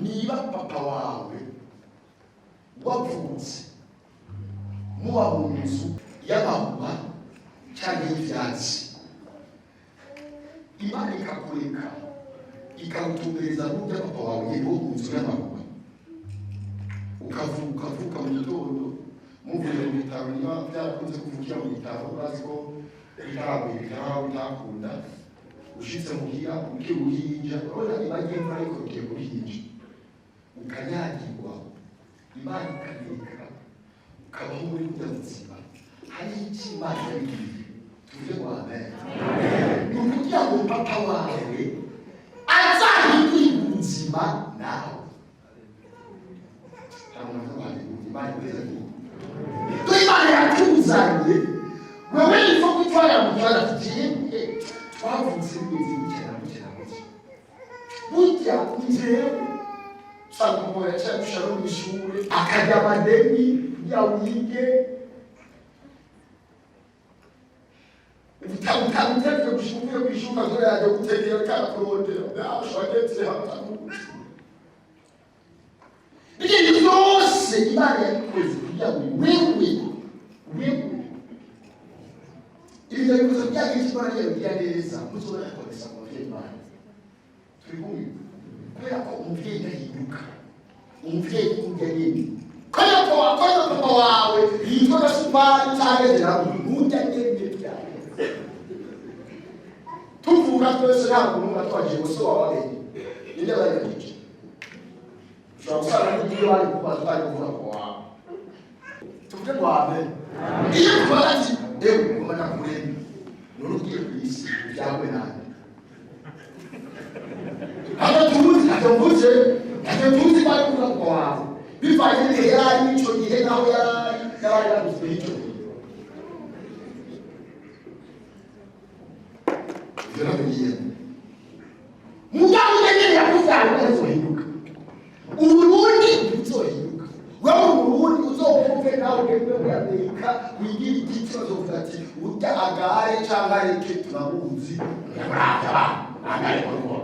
Niba papa wawe wavutse muba mu nzu y'amabuba cyangwa y'ivyatsi, Imana ikakureka ikagutumbereza burya papa wawe yari wo mu nzu y'amabuba, ukavuka ukavuka mu gitondo muvuye mu bitaro, niba byarakunze kuvukira mu bitaro, urazi ko bitaragwira ibitaro bitakunda, ushitse muhira ukiri uruhinja, urabona imagi y'imvura ariko ugiye kuruhinja, ukanyagirwa, Imana ikareka ukabaho muri burya buzima, hari icyo Imana yabigiriye. Tuvuge ngo amen. Ni ukugira ngo papa wawe azahindure ubuzima nawe. Hari umuntu uvuga ngo Imana ikweza ngiye, dore Imana yatuzanye, wewe ifo kwitwara mu kibazo ati jewe twavutse bimeze gutya na gutya na gutya. Burya njyewe usanga umuntu yaciye agusha no mu ishuri, akarya amadeni kugira wige, utavye gushika uvuye kw'ishuri, ukazoya yaje gutegera karakurondera nashagetse hatamuzi. Ibintu byose Imana yabikoze kugira ngo wewe ibyo yabikoze kugira ngo icyo Imana yabigira neza muzobona yakoresa ku bavyeyi banyu. Turi kumwe? Kubera ko umuvyeyi ntahinduka, umuvyeyi urya nyene, kubera ko wakoze papa wawe yitwa Gasupari canke Gerabu, nturya nyene vyawe. Tuvuka twese ntabwo numva twagiye gusa wababenye ninde bayibagije. Ushobora gusanga n'ibyo bari kubaza bari kuvuga ko wawe. Tuvuge ngo amen. Iyo tubaza ati: "Ewe ngoma nakuremye, none ugiye ku isi byawe nande?" Ntabwo tuzi, ntacyo mvuze, ntacyo tuzi. Bari kuvuga ko wawe bivanye n'igihe yari ari icyo gihe, naho yari ari n'abari baguzwe icyo gihe. Ibyo ntabwo bigiyemo. Mugabo nyene yakuvyaye ntazohinduka. Uburundi ntibuzohinduka. Wewe Umurundi uzokumve nawe ugende muri Amerika wigira igiti, bazovuga ati: "Urya agare canke areke, turamuzi, muravya abantu agare mu rugo."